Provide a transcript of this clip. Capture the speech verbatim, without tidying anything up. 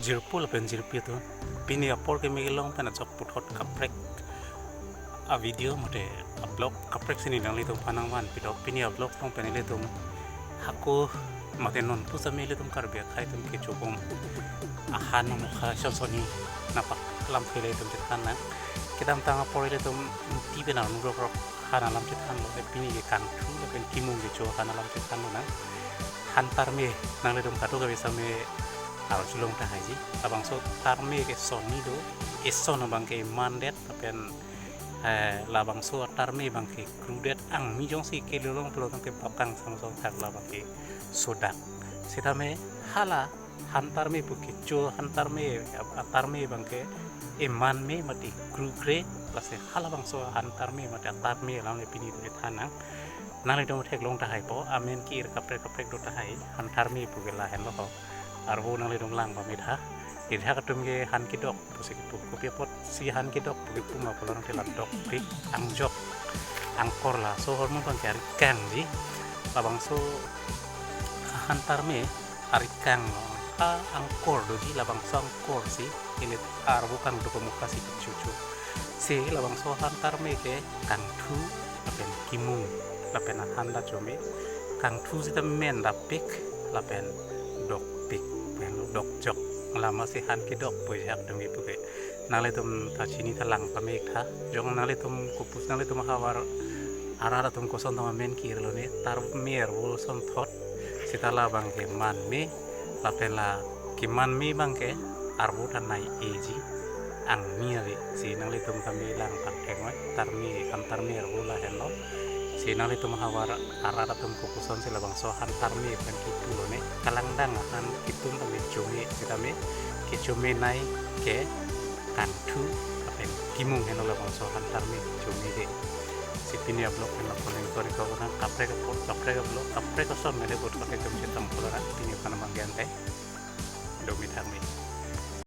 Jirpo lapen jirpi atum, pini apor keme kelong pen ajok puthot kaprek a-video mate a-vlog kaprek si nanglitum aphan nangvanpi do. Pini a-vlog along pen ilitum hako mate non pusitame ilitum Karbi akhei atum kechobom ahan amokha sonsoni napak lamthe ilitum chethan nang. Kedamtang apor ilitum ti pen arnu rokrok han alam chethanlo, te pini ke kangthu lapen kimung kecho han alam chethanlo nang. Han tarme, nanglitum kadokave sitame arju long tahai ji. Labangso tarme ke sonni do, eson abang ke mandet, lapen eh, labangso atarme abang ke krudet, angmi jongsi kelolong pulo tangte bap kangsam asonthak labang ke sodak. Sitame hala han tarme pu kecho, han tarme, atarme abang ke emanme mate krukre, lasi halabangso han tarme mate atarme alam le pini ilitum than nang. Nanglitum theklong tahaipo, amen ki-ir kaprek kaprek do tahai, han tarme pu ke lahenlo ho. Arvo nanglitum lang pame tha. Irhak atum ke han kedok pusi kepu, kopi apotsi han kedok pu kepu ma pulo tangte la dokpik, angjok, angkor, laso ahormu abang ke arikang ji. Labangso han tarme arikang lo. A angkor do ji, labangso angkor si ili arvo kangduk amokha si kechocho. Si labangso han tarme ke kangthu lapen kimung lapen ahan ta chome. Kangthu sita men dapik lapen dokpik, pen dokjok, lama si han kedok pu ajahak atum kepu ke. Nanglitum ta chini ta lang pame tha. Jong nanglitum kopus, nanglitum havar arat atum koson tong amen ki-irlo ne, tarme arvo asonthot, sita labang ke manme, lapen la kemanme abang ke arvo ta nai-e ji, angmi ave. Si nanglitum kami lang pangthek noi, tarme, han tarme arvo lahenlo. Si nanglitum havar arat atum kopuson si labangso han tarme pen kepulo ne, kalangdang ahan kitum tame chome, sitame kechome nai ke kangthu lapen kimung henlo labangso han tarme chome ke. Si pini a-vlog pen lapu nang kori ko nang, kaprek apot, kaprek a-vlog, kaprek ason mele bot kake chom chetam pulo ra pini aphan abang ke ante. Domi tharme.